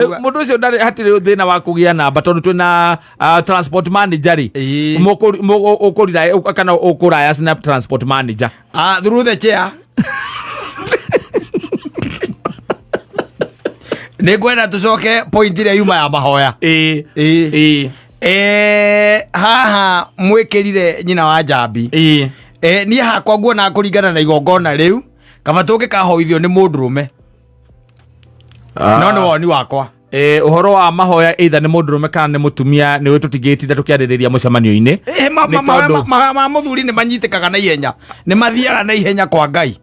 Mũndũ ũcio ndarĩ hatirĩ thĩna wa kũgĩa namba tondũ twĩna transport manager rĩ. Ĩĩ. Ũkũrira kana ũkũraya na transport manager. Ah, through the chair nä ngwenda tå coke point ĩrĩa yuma ya mahoya. Ĩĩ. Ĩĩ. Ĩĩ. Haha mwĩkĩrire nyina wa njambi. Ĩĩ. Niĩ hakwa nguona kũringana na igongona rĩu kaba tũngĩkahoithio nĩ mũndũrũme, no nĩ woni wakwa. Ũhoro wa mahoya, either nĩ mũndũrũme kana nĩ mũtumia, nĩ tũtingĩtinda tũkĩarĩrĩria mũcemanio-inĩ. Nĩ Mahoya ma mũthuri nĩ manyitĩkaga na ihenya, nĩ mathiaga na ihenya kwa Ngai.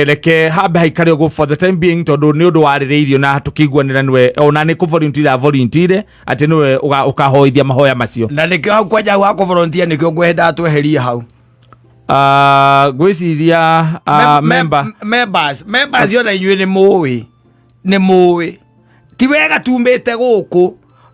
Reke hambe haikare ũguo for the time being tondũ nĩ ũndũ warĩrĩirio na tũkĩiguanĩra nĩwe ona nĩ kũ volunteer atĩ nĩwe ũkahoithia mahoya macio. Na nĩkĩo hau kwanja hau ha kũ-volunteer nĩkĩo ngwendaga tweherie hau. Ngwĩciria member Members ona inyuĩ nĩ mũĩ, nĩ mũĩ ti wega tumĩte gũkũ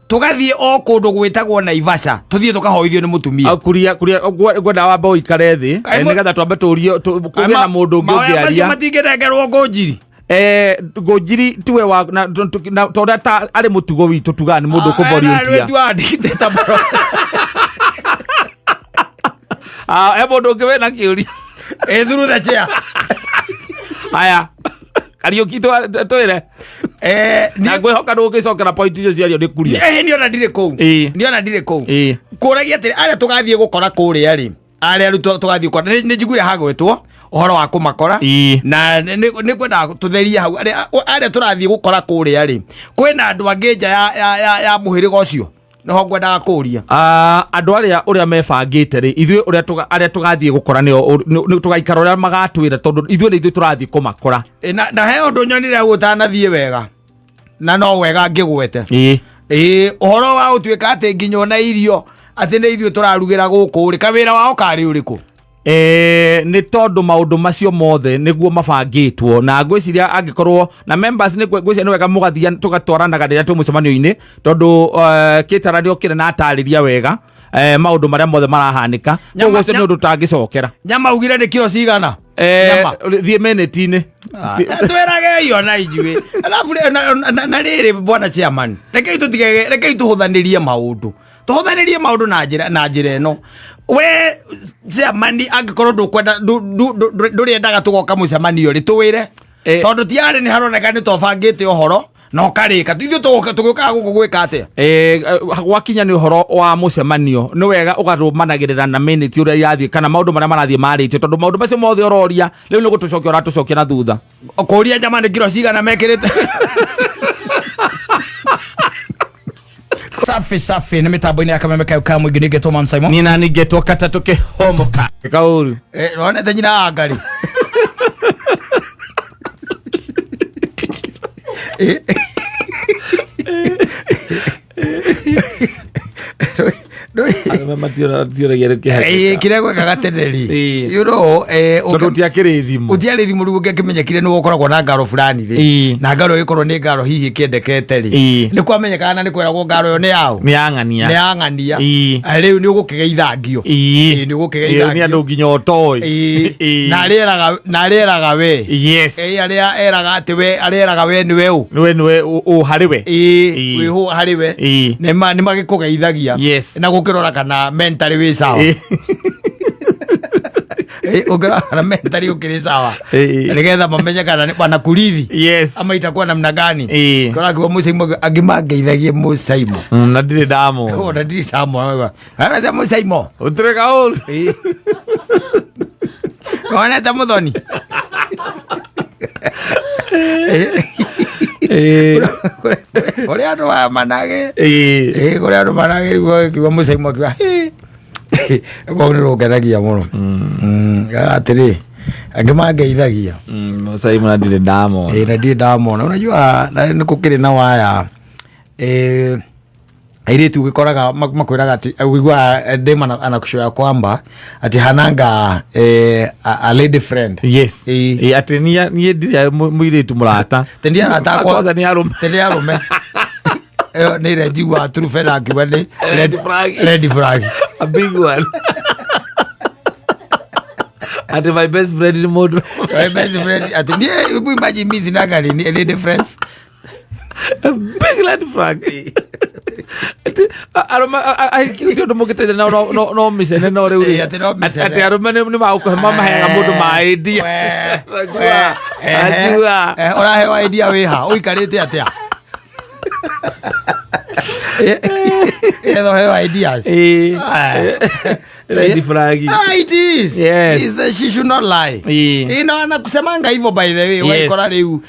tũgathiĩ o kũndũ gwĩtagwo Naivasha, tũthiĩ tũkahoithio nĩ mũtumia. Ah, kuria kuria ngwenda wambe ũikare thĩ nĩgetha twambe tũrie kũgĩe na mũndũ ũngĩ Mahoya macio ũngĩaria. matingĩnengerwo ngũnjiri. Ngũnjiri tiwe wa na tondũ ta arĩ mũtugo witũ tugaga nĩ mũndũ ũkũ-volunteer. Ah, he mũndũ ũngĩ wĩna kĩũria? Through the chair. Haya, Kariũki, twĩre na ngwĩhoka ndũgũgĩcokera point icio ciario nĩ kuria. Nĩ ona ndirĩ kũu. Ĩĩ. Nĩ ona ndirĩ kũu. Ĩĩ. Kũragia atĩrĩ, arĩa tũgathiĩ gũkora kũrĩa rĩ, arĩa rĩu tũgathiĩ gũkora, nĩ njiguire hagwĩtwo ũhoro wa kũmakora. Ĩĩ. Na nĩ ngwendaga tũtherie hau, arĩa tũrathiĩ gũkora kũrĩa rĩ, kwĩna andũ angĩ nja ya mũhĩrĩga ũcio? Nĩho ngwendaga kũria. Ah, andũ arĩa ũrĩa mebangĩte rĩ, ithuĩ ũrĩa arĩa tũgathiĩ gũkora nĩo tũgaikara ũrĩa magatwĩra tondũ ithuĩ nĩ ithuĩ tũrathiĩ kũmakora. Na he ũndũ nyonire hau ũtanathiĩ wega na no wega ngĩgwete. Ĩĩ. Ĩĩ, ũhoro wa ũtuĩka atĩ nginya ona irio atĩ nĩ ithuĩ tũrarugĩra gũkũ rĩ, kawĩra wao karĩ ũrĩkũ? Nĩ tondũ maũndũ macio mothe nĩguo mabangĩtwo na ngwĩciria angĩkorwo na members nĩ ngwĩciria nĩ wega mũgathia tũgatwaranaga rĩrĩa twĩ mũcemanio-inĩ tondũ kĩtara nĩ okire na atarĩria wega maũndũ marĩa mothe marahanĩka. Koguo ũcio nĩ ũndũ ũtangĩcokera. Nyama ugire nĩ kiro cigana? Nyama. Thiĩ minute-inĩ. Twĩragei ona inyuĩ alafu na rĩrĩ, bwana chairman, rekei tũtige, rekei tũhũthanĩrie maũndũ, tũhũthanĩrie maũndũ na njĩra ĩno. We chairman, angĩkorwo ndũkwenda ndũrĩendaga tũgoka mũcemanio rĩ, tũwĩre, tondũ tiarĩ nĩ haroneka nĩ twabangĩte ũhoro na ũkarĩka. Ithuĩ tũgũkaga gũkũ gwĩka atĩa? Gwakinya nĩ ũhoro wa mũcemanio, nĩ wega ũgarũmanagĩrĩra na minute ũrĩa irathiĩ kana maũndũ marĩa marathiĩ marĩtio, tondũ maũndũ macio mothe ũroria rĩu nĩ gũtũcokia ũratũcokia na thutha. Kũria nyama nĩ kiro cigana mekĩrĩte. Safi safi, nĩ mĩtambo-inĩ ya Kameme kayo ka mũingĩ, ningĩ tũma Simon. Nina ningetwo katatũ kĩhomoka kaũru. Wonete nyina wa ngari. Kĩrĩa gwekaga tene rĩ, Tondũ ũtiakĩrĩ thimũ. Ũtiarĩ thimũ, rĩu ũngĩakĩmenyekire nĩ ũkoragwo na ngaro fulani rĩ, na ngaro ĩkorwo nĩ ngaro hihi ĩkĩendekete rĩ, nĩ kwamenyekaga na nĩ kweragwo ngaro ĩyo nĩ yaũ? Nĩ yang'ania. Nĩ yang'ania. Rĩu nĩ ũgũkĩgeithangio. Nĩ ũgũkĩgeithangio. Nĩ andũ nginya ũtoĩ. Na arĩeraga we. Arĩa eraga atĩ we, arĩa eraga we nĩwe ũ? Nĩwe ũ harĩ we. Wĩhũ harĩ we. Nĩ magĩkũgeithagia na gũkĩrora kana mentally wĩ sawa. Ũngĩrora kana mentally ũkĩrĩ sawa, nĩgetha mamenye kana wanakurithi ama itakuwa namna gani. Kora akiwa Mũcaimo, angĩ mangeithagie Mũcaimo. Na ndirĩ ndamona. Ona ndirĩ ndamona. Agaca Mũcaimo. Ũtirĩ kaũru. Wonete mũthoni. Kũrĩ andũ aya manage. Kũrĩ andũ manage kiuga Mũcaimo akiuga rũu nĩ rũngenagia mũno. Atĩrĩ, angĩ mangeithagia. Mũcaimo na ndirĩ ndamona. Na ndirĩ ndamona. Unajua na nĩ gũkĩrĩ na waya airĩtu ũgĩkoraga makwĩraga atĩ ũiguaga dem anakushoya kwamba ati hananga a lady friend. Ĩĩ, atĩ niĩ ndirĩ mũirĩtu mũrata. Tendi arata akwa. Akwa othe nĩ arũme. Tendi arũme. Ĩyo nĩ ĩrĩa njiguaga Trufena akiuga nĩ red flag. Red flag. A big one, ati my best friend ni mũndũ. My best friend, ati niĩ, imagine, mimi sinaga ni lady friends. A big Red flag. Atĩ, arũme ahiki ti ũndũ mũngĩteithania nao no mĩcene no rĩu rĩ. Ĩ, atĩ no mĩcene. Atĩ arũme nĩ magũkũhe mamaheaga mũndũ maĩ ndia. We, ehe. Ajua. Ũraheo idea wĩha ũikarĩte atĩa Etho heo ideas. Ĩ. Eh. Red flag. Ah, it is. Yes. She should not lie. Ĩ. Ĩ, na wanakusemanga hivyo by the way, Yes. waikora rĩu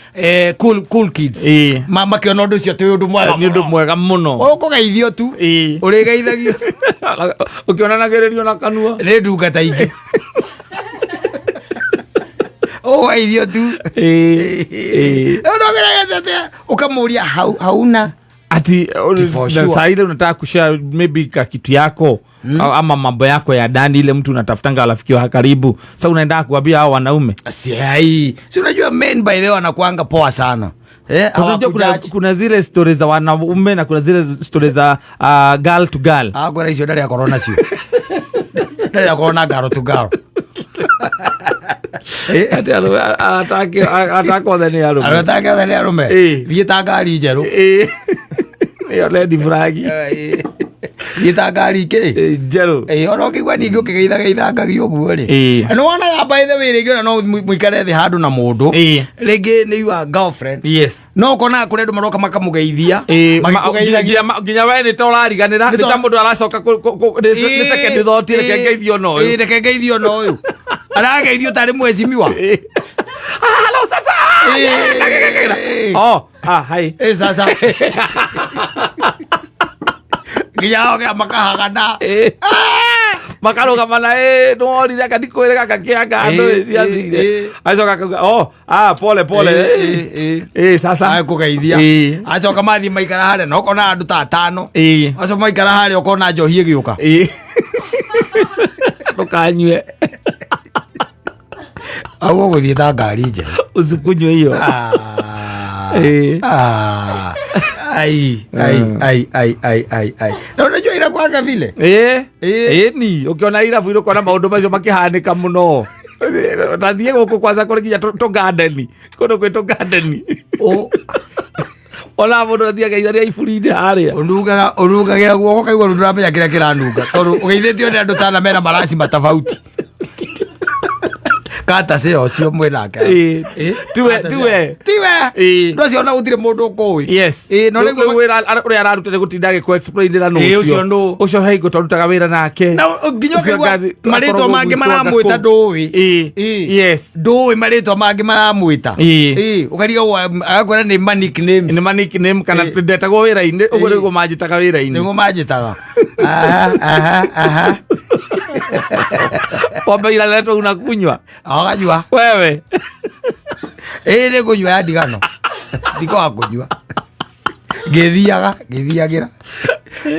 cool, cool kids. Ĩ. Makiona ũndũ ũcio ti ũndũ mwega Nĩ ũndũ mũno. mwega mũno. Ũkũgeithio tu. Ĩ. Ũrĩgeithagio. Ũkĩonanagĩrĩrio na kanua. Nĩ ndungata ingĩ. Ũgeithio tu. Ĩ. Ĩ. Ũkamũria hauna Ati for na sure. saa ile unataka kushare maybe ka kitu yako ama mambo yako ya ndani, ile mtu unatafutanga rafiki wa karibu, sasa unaenda kuambia hao wanaume. Si si unajua men by the way wanakuanga poa sana. Unajua Hawakujaji. kuna zile stories za wanaume na kuna zile stories za girl to girl. Ah, kwera icio ndarĩ akorwo nacio. Ndarĩ akorwo na ngaro tu ngaro. Ati arũme atake othe nĩ arũme. Arũme take othe nĩ arũme. Ĩ. Thiĩ ta ngari njerũ. Ĩ. Ĩyo red flag. Thiĩ ta ngari kĩ? Ĩ, njerũ. Ĩ, ona ũkĩigua ningĩ ũkĩgeithageithangagio ũguo rĩ. Ĩ. Nĩ wonaga by the way rĩngĩ ona no mũikare thĩ handũ na mũndũ. Ĩ. Rĩngĩ nĩ your girlfriend. Yes. No ũkonaga kũrĩ andũ maroka makamũgeithia. Ĩ, Magĩkũgeithagia. nginya we nĩ ta ũrariganĩra, Nĩ nĩ ta mũndũ aracoka nĩ second thought, reke ngeithio na ũyũ. Ĩ, reke ngeithio na ũyũ. Arageithio tarĩ mwecimiwa. Ĩ. Ah, hello sasa. Ĩ. Oh, ah, hi. Ĩ, sasa. Nginya ogea makahagana. Ĩ. Makarũgama na ĩ nĩworire anga ndikwĩre gaka kĩanga andũ Ĩ, ĩ ciathire. ĩ, ĩ. Acoka akauga oh, ah, pole pole. Ĩ, ĩ, Ĩ, sasa. Akũgeithia. Ĩ. Acoka mathiĩ maikara harĩa na ũkona andũ ta atano. Ĩ. Acio maikara harĩa ũkona njohi ĩgĩũka. Ĩ. Ndũkanyue. Au ũgũthiĩ ta ngari njerũ. Usikunywe hiyo. Ah. Ĩ. Ah. Ai, ai, ai, ai, ai, ai, ai. Na unajua inakuanga vile. Ĩ. Ĩ. Ĩni, ũkĩona irabu-inĩ ũkona maũndũ macio makĩhanĩka mũno. Tathiĩ gũkũ kwanza kũrĩ nginya tũgandeni. Kũndũ kwĩ tũgandeni. Ona mũndũ athiaga itharia iburi-inĩ harĩa. Ũnungaga ũnungagĩra guoko kaigua rĩu ndũramenya kĩrĩa kĩranunga tondũ ũgeithĩtio nĩ andũ tana mena maraci matofauti. Kata cio ũcio mwĩ nake. Ĩ. Ĩ. Tiwe- Kata tiwe. Tiwe. Ĩ. Andũ acio ona gũtirĩ mũndũ ũkũĩ. Yes. Ĩ, no Rĩu rĩu wĩra ũrĩa araruta nĩ gũtinda agĩkũ explainĩra nũ Ĩ, ũcio nũ. Ũcio he hingo twarutaga wĩra nake. Na nginya Ũcio ũkaigua akoragwo marĩtwa mangĩ gwitũ maramwĩta anga kũ. ndũĩ. Ĩ. Ĩ. Yes. Ndũĩ marĩtwa mangĩ maramwĩta. Ĩ. Ĩ, ũkarigagwo agakwĩra nĩ ma nicknames. Nĩ ma nickname kana Ĩ. ndetagwo wĩra-inĩ ũguo Ĩ. nĩguo manjĩtaga wĩra-inĩ. Nĩguo manjĩtaga. Aha, aha, aha. Pombe inaletwa unakunywa. Aganyua. Wewe. Ĩ nĩ kũnyua ya ndigano. Ndikoga kũnyua. Ngĩthiaga, ngĩthiagĩra.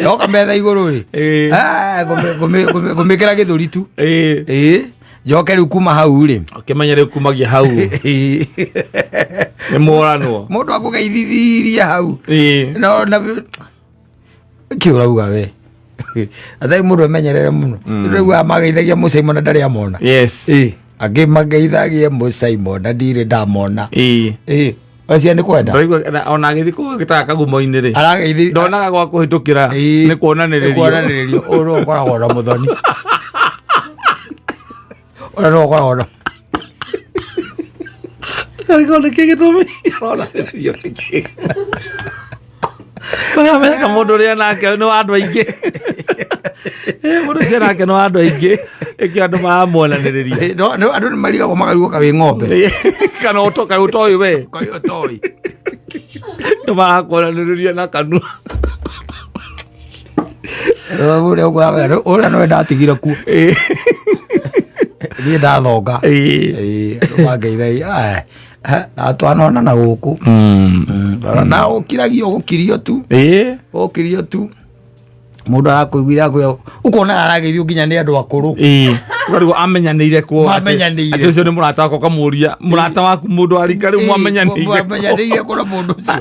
Yoka metha igũrũ rĩ. Ĩ. Ah, ngũmĩkĩra gĩthũri tu. Ĩ. Ĩ. Njoke rĩu kuma hau rĩ. Ũkĩmenya rĩu kumagia hau. Ĩ. Nĩ mũranwo. Mũndũ akũgeithithirie hau. Ĩ. No na kĩ ũrauga we. Athai mũndũ emenyerere mũno. Rĩu mageithagia mũcaimo na ndarĩ amona. Yes. Ĩ. Angĩ mageithagia mũcaimo na ndirĩ ndamona. Ĩ. Ĩ. Acio nĩ kwenda. Ndaigua ona agĩthiĩ kũu gĩtaga kagumo-inĩ rĩ. Arageithi Ndonaga gwa kũhĩtũkĩra Ĩ. nĩ kuonanĩrĩrio. Nĩ kuonanĩrĩrio. Ũyũ nĩwe ũkoragwo na mũthoni. Ũrĩa nĩwe ũkoragwo na Karigwo nĩkĩ gĩtũmi aronanĩrĩrio nĩkĩ. Kũramenyeka mũndũ ũrĩa nake nĩ wa andũ aingĩ. Ĩ, Mũndũ ũcio nake nĩ wa andũ aingĩ. Ĩkĩo andũ maramuonanĩrĩria. Ĩ, no andũ nĩ marigagwo makarigwo kaĩ ng'ombe. Kana kaĩ ũtoĩ we. Kaĩ ũtoĩ. Nĩ marakuonanĩrĩria na kanua. Ũrĩa ũkoraga ũrĩa nĩwe ndatigire kuo. Ĩ. Niĩ ndathonga. Ĩ. Ĩ, andũ mangeithagia. Na twanona na gũkũ. Na ũkiragio gũkirio tu. Ĩ. Gũkirio tu. Mũndũ arakũiguithia akwĩra ũkona arageithio nginya nĩ andũ akũrũ. Ĩ. Ũkarigwo amenyanĩire kuo. Mamenyanĩire. Atĩ ũcio nĩ mũrata wakwa ũkamũria mũrata waku mũndũ wa rika rĩu mwamenyanĩire. Mwamenyanĩire kũ na mũndũ ũcio.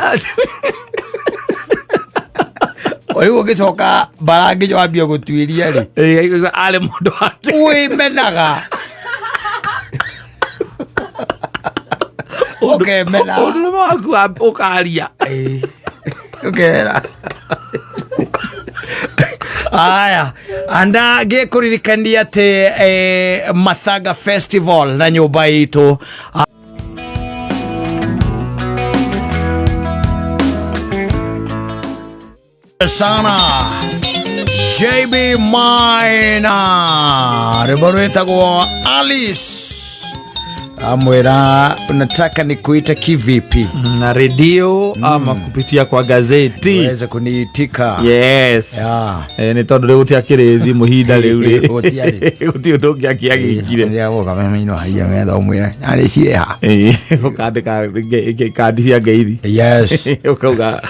Rĩu ũgĩcoka mbara nginya wambie gũtuĩria rĩ. Ĩ, arĩ mũndũ wake. Wĩmenaga. Ũkemena. Ũndũ ũrĩa waku ũkaria. Ĩ. Ũkehera. Aya, anda ngĩkũririkania atĩ Mathaga Festival na nyũmba itũ. Sana JB Maina, rwĩmbo rwĩtagwo Alice, amwĩra unataka nikuite kivipi? Na redio ama kupitia kwa gazeti. Uweze kuniitika. Yes. Yeah. Nä tondå rä u gå tiakä rä thimå hinda rä u rä Gũtiarĩ. gå tirä å ndå å ngä akĩagĩkire. Rĩrĩa arĩ cieha. Å kandä ka kandi cia ngeithi. Yes. Å kauga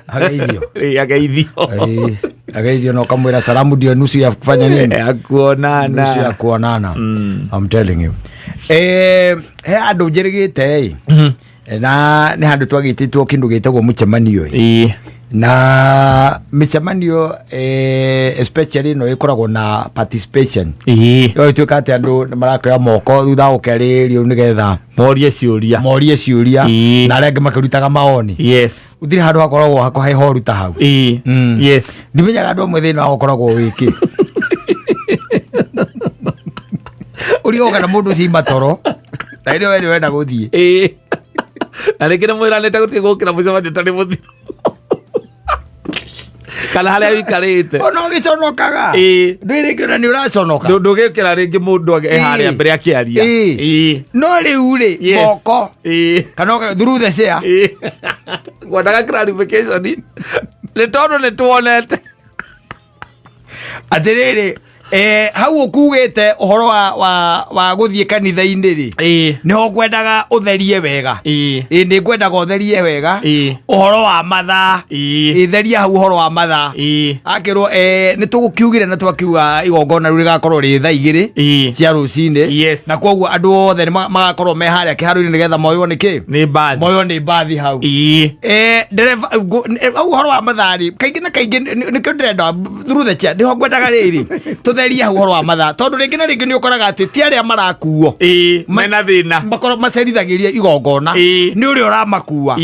Ageithio. Ageithio. Ageithio na ũkamwĩra salamu ndio nusu ya kufanya nini? Ya Nusu ya kuonana. Kuonana. I'm telling you. He andũ njĩrĩgĩte ĩ, na nĩ handũ twagĩtĩtwo kĩndũ gĩtagwo mũcemanio ĩ. Na mĩcemanio especially ĩno ĩkoragwo na participation. Ĩyo ĩtuĩka atĩ andũ nĩ marakĩoya moko thutha wa gũkĩarĩrĩrio nĩgetha Morie ciũria. Morie ciũria. Na arĩa angĩ makĩrutaga mawoni. Gũtirĩ handũ hakoragwo hakuhĩ horu ta hau. Ndimenyaga andũ amwe thĩna wao ũkoragwo wĩkĩ ũrĩa kana mũndũ ũcio ima toro na rĩrĩa we nĩ ũrenda gũthiĩ. Ĩĩ. Na rĩngĩ nĩ mwĩranĩte gũtirĩ gũkĩra mũcemanio ũtarĩ mũthiru kana harĩa wĩikarĩte. Ona ũgĩconokaga. Ndwĩ rĩngĩ ona nĩ ũraconoka. Ndũgĩkĩra rĩngĩ mũndũ e harĩa mbere akĩaria. No rĩu rĩ, moko kana through the chair. Ĩĩ. Ngwendaga clarification nĩ tondũ nĩ tuonete. Atĩrĩrĩ, hau ũkugĩte ũhoro wa gũthiĩ kanitha-inĩ rĩ, nĩho ngwendaga ũtherie wega. Ĩ, nĩ ngwendaga ũtherie wega ũhoro wa mathaa. Ĩ, theria hau ũhoro wa mathaa. Akĩrwo nĩ tũgũkiugire na twakiuga igongona rĩu rĩgakorwo rĩ thaa 2 cia rũcinĩ. Na koguo andũ othe nĩ magakorwo me harĩa kĩharo-inĩ nĩgetha moywo nĩ kĩ? Nĩ mbathi. Moywo nĩ mbathi hau. Ndereba hau ũhoro wa mathaa rĩ, kaingĩ na kaingĩ nĩkĩo ndĩrenda through the chair, nĩho ngwendaga rĩrĩ tũtherie hau ũhoro wa mathaa, tondũ rĩngĩ na rĩngĩ nĩ ũkoraga atĩ ti arĩa marakuo Mena thĩna. Makorwo macerithagĩria igongona nĩ ũrĩa ũramakua.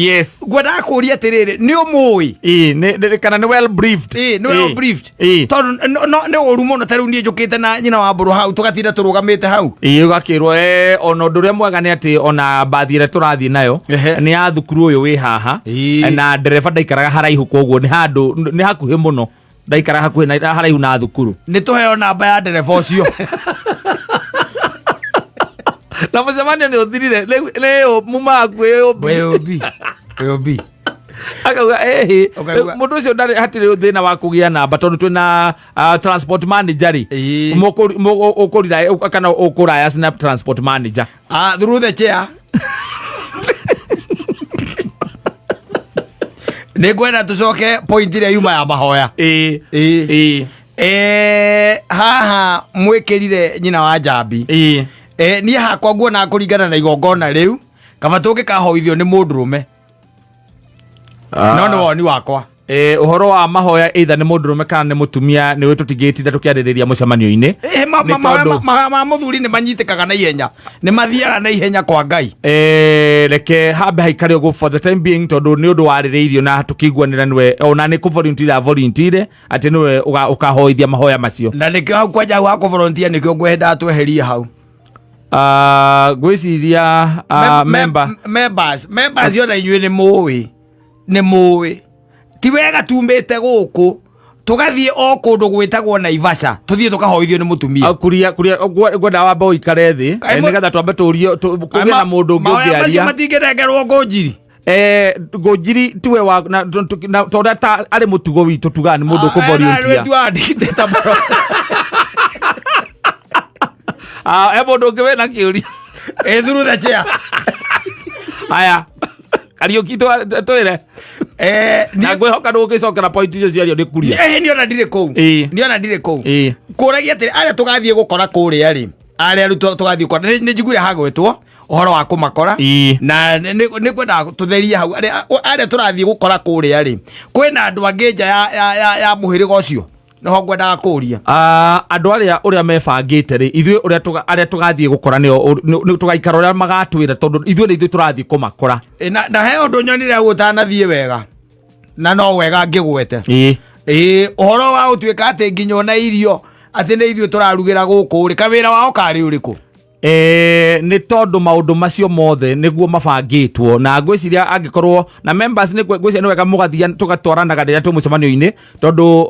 Ngwendaga kũria atĩrĩrĩ, nĩ ũmũĩ? Ĩĩ, kana nĩ well briefed. Ĩĩ, nĩ well briefed. Tondũ nĩ ũru mũno ta rĩu niĩ njũkĩte na nyina wa mbũrũ hau tũgatinda tũrũgamĩte hau. Ĩĩ, ũgakĩrwo ona ũndũ ũrĩa mwega nĩ atĩ ona mbathi ĩrĩa tũrathiĩ nayo nĩ ya thukuru ũyũ wĩ haha. Na ndereba ndaikaraga haraihu, koguo nĩ handũ nĩ hakuhĩ mũno, ndaikaraga hakuhĩ na haraihu na thukuru. Nĩ tũheo namba ya ndereba ũcio. Na mũcemanio nĩ ũthirire, rĩu muma hakuhĩ Wĩũmbi wĩũmbi. Akauga ĩhĩ. Ũkauga- Mũndũ ũcio ndarĩ hatirĩ thĩna wa kũgĩa namba tondũ twĩna transport manager rĩ. Ũkũrira kana ũkũraya na transport manager. Ah, through the chair nĩ ngwenda tũcoke point ĩrĩa yuma ya mahoya. Haha mwĩkĩrire nyina wa njambi. Niĩ hakwa nguona kũringana na igongona rĩu kaba tũngĩkahoithio nĩ mũndũrũme, no nĩ woni wakwa. Ũhoro wa mahoya, either nĩ mũndũrũme kana nĩ mũtumia, nĩ tũtingĩtinda tũkĩarĩrĩria mũcemanio-inĩ. Nĩ tondũ- Ma mũthuri nĩ manyitĩkaga na ihenya, nĩ mathiaga na ihenya kwa Ngai. Reke hambe haikare ũguo for the time being, tondũ nĩ ũndũ warĩrĩirio na tũkĩiguanĩra nĩwe ona nĩ kũ volunteer volunteer atĩ nĩwe ũkahoithia mahoya macio. Na nĩkĩo hau kwanja hau hakũ volunteer nĩkĩo ngwendaga tweherie hau. Ngwĩciria member Members ona inyuĩ nĩ mũĩ, nĩ mũĩ ti wega tumĩte gũkũ tũgathiĩ o kũndũ gwĩtagwo Naivasha, tũthiĩ tũkahoithio nĩ mũtumia. Kuria kuria ngwenda wambe ũikare thĩ nĩgetha twambe tũrie kũgĩe na mũndũ ũngĩ Mahoya macio ũngĩaria. matingĩnengerwo ngũnjiri. Ngũnjiri tiwe wa na tondũ ta arĩ mũtugo witũ tugaga nĩ mũndũ ũkũ volunteer. He mũndũ ũngĩ wĩna kĩũria? Through the chair. Aya, Kariũki, twĩre. Na ngwĩhoka ndũgũgĩcokera point icio ciario nĩ kuria. Nĩ ona ndirĩ kũu. Nĩ ona ndirĩ kũu. Kũragia atĩrĩ, arĩa tũgathiĩ gũkora kũrĩa rĩ, arĩa rĩu tũgathiĩ gũkora, nĩ njiguire hagwĩtwo ũhoro wa kũmakora. Na nĩ ngwendaga tũtherie hau, arĩa tũrathiĩ gũkora kũrĩa rĩ, kwĩna andũ angĩ nja ya mũhĩrĩga ũcio? Nĩho ngwendaga kũria. Andũ arĩa ũrĩa mebangĩte rĩ, ithuĩ ũrĩa arĩa tũgathiĩ gũkora nĩo tũgaikara ũrĩa magatwĩra, tondũ ithuĩ nĩ ithuĩ tũrathiĩ kũmakora. Na he ũndũ nyonire hau ũtanathiĩ wega. Na no wega ngĩgwete. Ĩĩ. Ĩĩ, ũhoro wa gũtuĩka atĩ nginya ona irio atĩ nĩ ithuĩ tũrarugĩra gũkũ rĩ, kawĩra wao karĩ ũrĩkũ? Nĩ tondũ maũndũ macio mothe nĩguo mabangĩtwo, na ngwĩciria angĩkorwo na members nĩ ngwĩciria nĩ wega mũgathia tũgatwaranaga rĩrĩa twĩ mũcemanio-inĩ, tondũ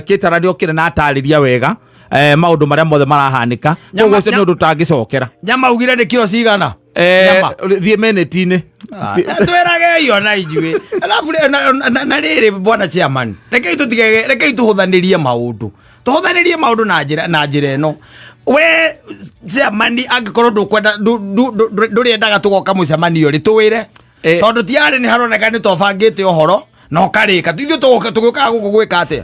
kĩtaranio kĩrĩ na atarĩria wega maũndũ marĩa mothe marahanĩka. Koguo ũcio nĩ ũndũ ũtangĩcokera. Nyama ugire nĩ kiro cigana? Nyama. Thiĩ minute-inĩ. Twĩragei ona ithuĩ. Alafu na rĩrĩ, bwana chairman, rekei tũtigege, rekei tũhũthanĩrie maũndũ, tũhũthanĩrie maũndũ na njĩra ĩno. We chairman, angĩkorwo ndũkwenda, ndũrĩendaga tũgoka mũcemanio rĩ, tũwĩre. Tondũ tiarĩ nĩ haroneka nĩ tobangĩte ũhoro na ũkarĩka, ithuĩ tũgũkaga gũkũ gwĩka atĩa?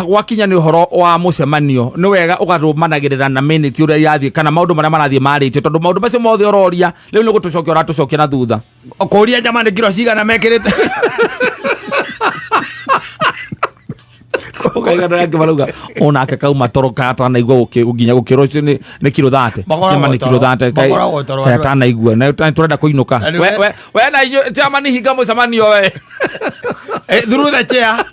Gwakinya nĩ ũhoro wa mũcemanio, nĩ wega ũgarũmanagĩrĩra na minute ũrĩa irathiĩ kana maũndũ marĩa marathiĩ marĩtio, tondũ maũndũ macio mothe ũroria rĩu nĩ gũtũcokia ũratũcokia na thutha. Kũria nyama nĩ kiro cigana mekĩrĩte. Ũkaiga andũ arĩa angĩ marauga onake kauma toro katanaigua nginya gũkĩrwo ũcio nĩ kiro 30. Makoragwo Nyama nĩ kiro toro. 30. Makoragwo toro andũ. Atanaigua na tũrenda kũinũka. Na We na inyuĩ chairman, hinga mũcemanio we. Through the chair.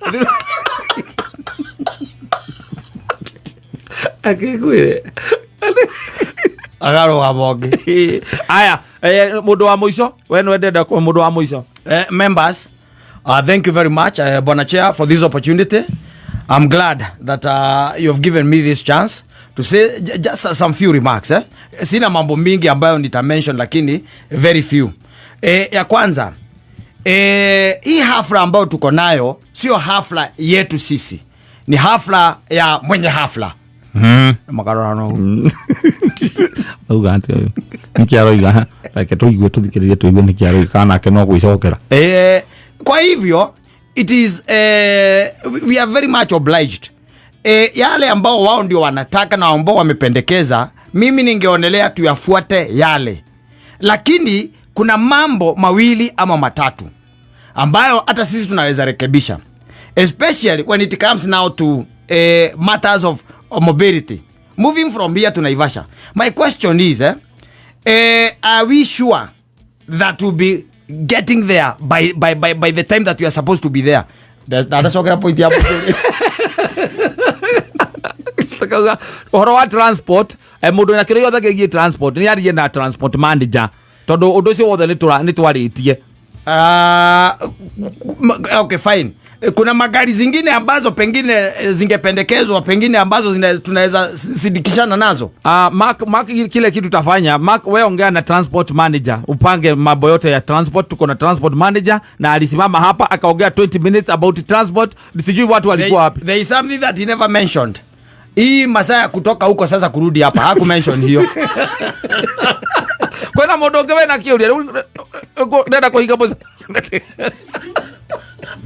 Akĩngwĩre. Agarũgama ũngĩ. Aya, mũndũ wa mũico, we nĩ wendenda kwa mũndũ wa mũico. Members, thank you very much, Bwana Chair, for this opportunity. I'm glad that you have given me this chance to say just some few remarks. Eh? Sina mambo mingi ambayo nita mention, lakini very few. Ya kwanza, hii hafla ambayo tuko nayo sio hafla yetu sisi, ni hafla ya mwenye hafla. Makarora no. Auga atĩ ũyũ nĩkĩ aroiga? Reke tũigue, tũthikĩrĩrie tũigue nĩkĩ aroiga, kana nake no gwĩcokera. Kwa hivyo it is we are very much obliged, yale ambao wao ndio wanataka na ambao wamependekeza, mimi ningeonelea tuyafuate yale, lakini kuna mambo mawili ama matatu ambayo hata sisi tunaweza rekebisha, especially when it comes now to matters of mobility moving from here to Naivasha. My question is, are we sure that we'll be getting there by the time that we are supposed to be there? Ndacokera point ya Takauga ũhoro wa transport, mũndũ na kĩrĩa gĩothe kĩgiĩ transport nĩ arie na transport manager, tondũ ũndũ ũcio wothe nĩ twarĩtie. Okay, fine. Kuna magari zingine ambazo pengine zingependekezwa, pengine ambazo tunaweza sindikishana nazo. Mark, kile kitu tafanya, Mark, we ongea na transport manager upange mambo yote ya transport. Tuko na transport manager na alisimama hapa akaongea 20 minutes about transport, sijui watu walikuwa wapi. There is something that he never mentioned. Hii masaa ya kutoka huko sasa kurudi hapa, haku mention hiyo. Kwena mũndũ ũngĩ wĩna kĩũria? Rĩu ndenda kũhinga mũce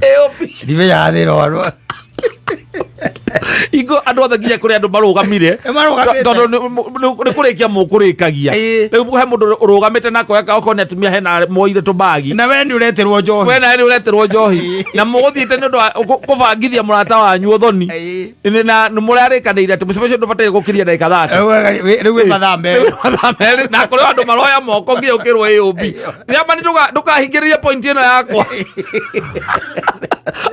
AOP. Ndimenyaga thĩna wa Ingo andũ othe nginya kũrĩ andũ marũgamire. Marũgamĩte. Tondũ nĩ kũrĩkia mũkũrĩkagia. Rĩu he mũndũ ũrũgamĩte na akoya okorwo nĩ atumia hena moire tũbagi. Na we nĩ ũreterwo njohi. We nawe nĩ ũreterwo njohi na mũgũthiĩte nĩ ũndũ wa kũbangithia mũrata wanyu ũthoni. Na nĩ mũrarĩkanĩire atĩ mũcemanio ũcio ndũbataire gũkĩria ndagĩka 30. Rĩu wĩ mathaa 2. Mathaa 2 na kũrĩ andũ maroya moko nginya ũkĩrwo AOB. Rĩamba ndũkahingĩrĩrie point ĩno yakwa.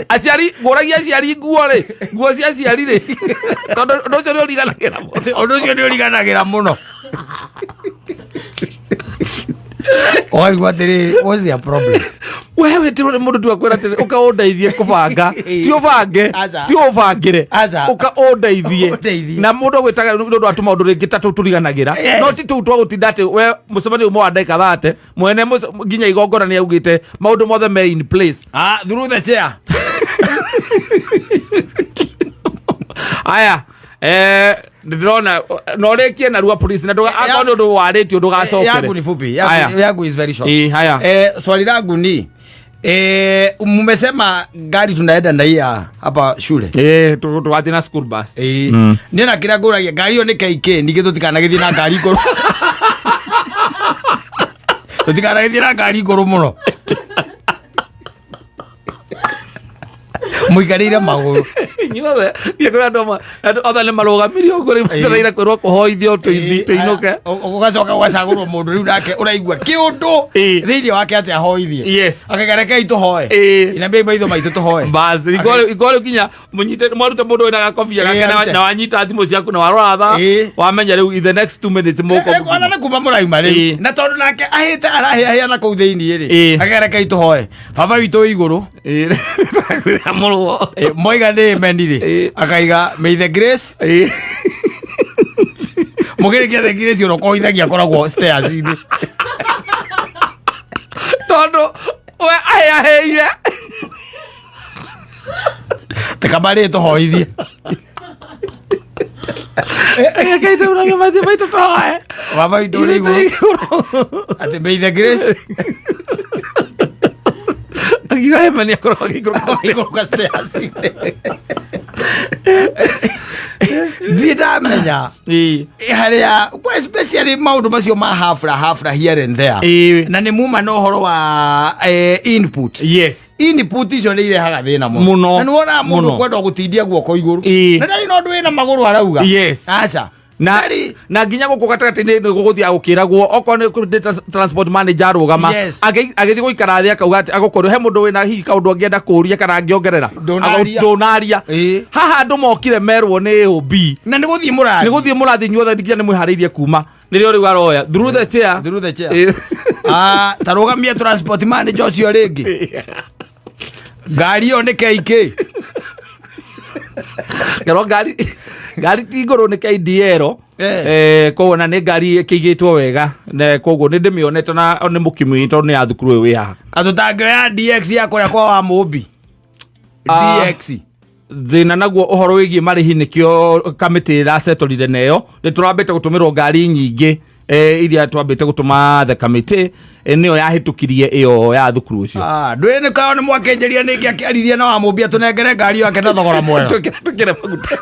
Aciari, ngũragia aciari nguo rĩ, nguo cia aciari rĩ, tondũ ũndũ ũcio nĩ ũriganagĩra mũno. Ũndũ ũcio nĩ ũriganagĩra mũno, ũkarigwo atĩrĩrĩ, what's their problem? We wĩtirwo nĩ mũndũ tu akwĩra atĩrĩ, ũka ũndeithie kũbanga, ti ũbange. Aca. Ti ũbangĩre. Aca. Ũka ũndeithie. Ũndeithie. Na mũndũ agwĩtaga nĩ ũndũ wa tũmaũndũ rĩngĩ ta tũu tũriganagĩra. No ti tũu twa gũtinda atĩ we mũcemanio uma wa ndagĩka 30, mwene nginya igongona nĩ augĩte maũndũ mothe me in place. Ah, through the chair. Aya, ndĩrona na ũrĩkie narua please, na akorwo nĩ ũndũ warĩtio ndũgacokere. Yangu ni fupi. Aya. Yangu is very short. Ĩ, haya. Swali langu ni, mmesema gari tunaenda na hii ya hapa shule. Tũgathiĩ na school bus. Niĩ na kĩrĩa ngũragia, ngari ĩyo nĩ KK, ningĩ tũtikanagĩthiĩ na ngari ngũrũ, tũtikanagĩthiĩ na ngari ngũrũ mũno. Mũikarĩire magũrũ. Inyuothe thiĩ kũrĩ andũ amwe, andũ othe nĩ marũgamirie ũguo rĩu metereire kwĩrwo kũhoithio tũinũke. Ũgacoka ũgacagũrwo mũndũ rĩu nake ũraigua kĩũndũ thĩinĩ wake atĩ ahoithie. Akaiga rekei tũhoe. Inambiai maitho maitũ tũhoe. Bas, igwa rĩu nginya mũnyite mwaruta mũndũ wĩna gakobia gake na wanyita thimũ ciaku na warora thaa wamenya rĩu in the next 2 minutes mũko. Ona nĩ kuma mũrauma rĩu. Na tondũ nake ahĩte arahĩahĩa na kũu thĩinĩ rĩ. Akaiga rekei tũhoe. Baba witũ wĩ igũrũ. Mũrũo. Moiga nĩ amen rĩ. Akaiga may the grace. Mũgĩrĩkia the grace ũrĩa ũkoithagia akoragwo stairs-inĩ. Tondũ we ahĩahĩire. Tekamarĩ tũhoithie. Rekei tũrage maitho maitũ tũhoe. Baba witũ ũrĩ igũrũ. Atĩ may the grace. Akiuga amen akoragwo agĩikũrũka. Agĩikũrũka stairs-inĩ. Ndirĩ ndamenya harĩa especially maũndũ macio ma hafla hafla here and there. Na nĩ muma na ũhoro wa input. Input icio nĩ irehaga thĩna mũno. Na nĩ wonaga mũndũ kwenda gũtindia guoko igũrũ. Na ndarĩ na ũndũ wĩna magũrũ arauga. Aca. Na nginya gũkũ gatagatĩ-inĩ nĩ gũgũthiaga gũkĩragwo okorwo nĩ transport manager arũgama agĩthiĩ gũikara thĩ akauga atĩ agũkorwo he mũndũ wĩna hihi kaũndũ angĩenda kũũria kana angĩongerera. Ndũnaria. Haha andũ mokire merwo nĩ OB. Na nĩ gũthiĩ mũrathiĩ. Nĩ gũthiĩ mũrathiĩ inyuothe nginya nĩ mwĩharĩirie kuma. Nĩrĩo rĩu aroya. Through the chair. Through the chair. Ta rũgamia transport manager ũcio rĩngĩ. Ngari ĩyo nĩ KK. Ngerwo ngari ti ngũrũ nĩ KDL. Koguo na nĩ ngari ĩkĩigĩtwo wega. Koguo nĩ ndĩmĩonete na nĩ mũkimwi tondũ nĩ ya thukuru ũyũ wĩ haha. Atũtangĩoya DX ya kũrĩa kwa wa Mũmbi. DX. Thĩna naguo ũhoro wĩgiĩ marĩhi nĩkĩo kamĩtĩ ĩracetorire nayo. Nĩ tũrambĩte gũtũmĩrwo ngari nyingĩ iria twambĩte gũtũma the kamĩtĩ nĩyo yahĩtũkirie ĩyo ya thukuru ũcio. Ndũĩ nĩ kao nĩ mwakĩnjĩria nĩ ingĩakĩaririe na wa Mũmbi atũnengere ngari yake na thogora mwega. Tũkĩre maguta.